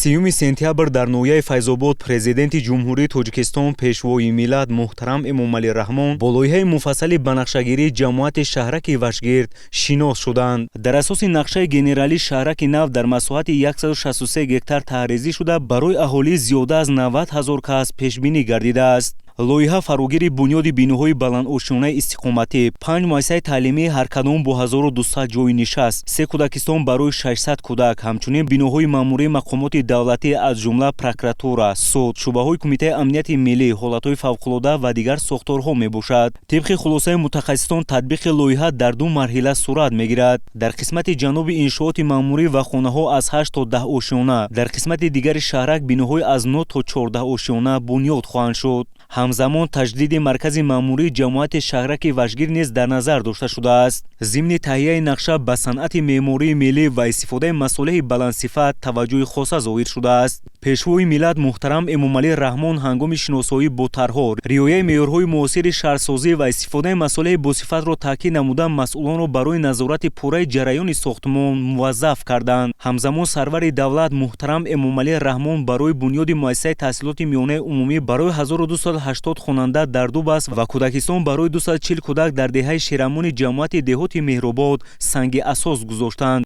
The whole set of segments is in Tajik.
3 сентябр дар ноҳияи Файзобод Президенти Ҷумҳурии Тоҷикистон, Пешвои миллат муҳтарам Эмомалӣ Раҳмон бо лоиҳаи муфассали банақшагирии ҷамоати шаҳраки Вашгирд шинос шуданд. Дар асоси нақшаи генералӣ шаҳраки нав дар масоҳати 163 гектар тарҳрезӣ шуда, барои аҳолии зиёда аз 90 ҳазор кас пешбинӣ гардидааст. Лоиҳа фарогири бунёди биноҳои баландошёнаи истиқоматӣ, панҷ муассисаи таълимӣ, ҳар кадом бо 1200 ҷойи нишаст, се кӯдакистон барои 600 кӯдак, ҳамчунин биноҳои маъмурии мақомоти давлатӣ, аз ҷумла прокуратура, суд, шӯъбаҳои Кумитаи амнияти миллӣ, ҳолатҳои фавқулода ва дигар сохторҳо мебошад. Тибқи хулосаи мутахассисон, татбиқи лоиҳа дар ду марҳила сурат мегирад. Дар қисмати ҷануби иншооти маъмурӣ ва хонаҳо аз 8 то 10 ошёна, дар қисмати дигари шаҳрак биноҳои аз 9 то 14 ошёна бунёд хоҳанд шуд. Ҳамзамон таҷдиди маркази маъмурии ҷамоати шаҳраки Вашгир низ дар назар дошта шудааст. Зимни таҳияи нақша ба санъати меъмории миллӣ ва истифодаи масолеҳи баландсифат таваҷҷӯҳи хоса зоҳир шудааст. Пешвои миллат муҳтарам Эмомалӣ Раҳмон ҳангоми шиносоӣ бо тарҳҳо риояи меъёрҳои муосири шаҳрсозӣ ва истифодаи масолеҳи босифатро таъкид намуда, масъулонро барои назорати пурраи ҷараёни сохтмон муваззаф карданд. Ҳамзамон сарвари давлат муҳтарам Эмомалӣ Раҳмон барои бунёди муассисаи таҳсилоти миёнаи умумӣ барои 1280 хонанда дар ду баст ва кӯдакистон барои 240 кӯдак дар деҳаи Шерамони ҷамоати деҳоти Меҳробод санги асос гузоштанд.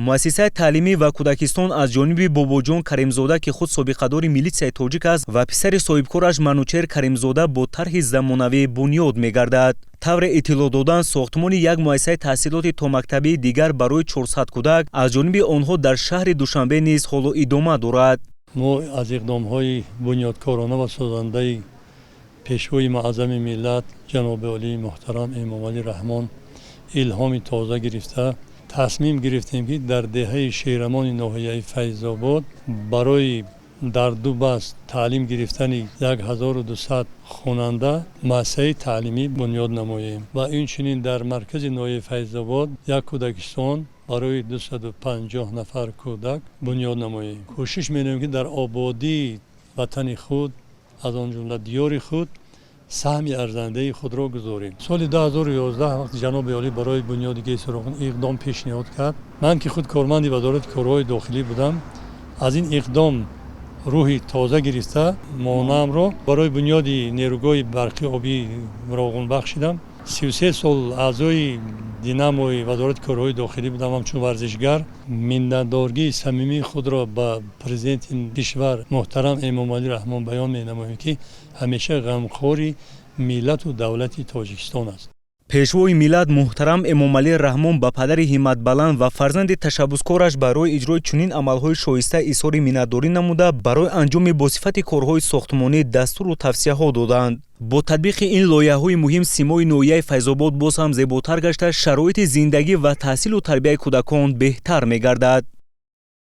Муассисаи таълимӣ ва кӯдакистон аз ҷониби Бобоҷон Каримзода, ки худ собиқадори милитсияи тоҷик аст, ва писари соҳибкораш Манучер Каримзода бо тарҳи замонавӣ бунёд мегардад. Тавре иттилоъ доданд, сохтмони як муассисаи таҳсилоти томактабии дигар барои 400 кӯдак аз ҷониби онҳо дар шаҳри Душанбе низ ҳоло идома дорад. Мо аз иқдомҳои бунёдкорона ва созандаи Пешвои муаззами миллат, ҷаноби олии муҳтарам Эмомалӣ Раҳмон илҳоми тоза гирифта, тасмим гирифтем, ки дар деҳаи Шерамони ноҳияи Файзобод барои дар ду баст таълим гирифтани 1200 хонанда муассисаи таълимӣ бунёд намоем ва инчунин дар маркази ноҳияи Файзобод як кӯдакистон барои 250 нафар кӯдак бунёд намоем. Кӯшиш менамоем, ки дар ободии ватани худ, аз он ҷумла диёри худ, саҳми арзандаи худро гузорем. Соли 2011, вақти ҷаноби олӣ барои бунёди ГЭСи Роғун иқдом пешниҳод кард, ман, ки худ корманди Вазорати корҳои дохилӣ будам, аз ин иқдом рӯҳи тоза гирифта, монаамро барои бунёди нерӯгоҳи барқи обии Роғун бахшидам. 33 сол аъзои Динамои Вазорати корҳои дохилӣ будам. Ҳамчун варзишгар миннатдоргии самимии худро ба Президенти кишвар муҳтарам Эмомалӣ Раҳмон баён менамоем, ки ҳамеша ғамхори миллату давлати Тоҷикистон аст. Пешвои миллат муҳтарам Эмомалӣ Раҳмон ба падари ҳимматбаланд ва фарзанди ташаббускораш барои иҷрои чунин амалҳои шоиста изҳори миннатдорӣ намуда, барои анҷоми босифати корҳои сохтмонӣ дастуру тавсияҳо доданд. Бо татбиқи ин лоиҳаҳои муҳим симои ноҳияи Файзобод боз ҳам зеботар гашта, шароити зиндагӣ ва таҳсилу тарбияи кӯдакон беҳтар мегардад.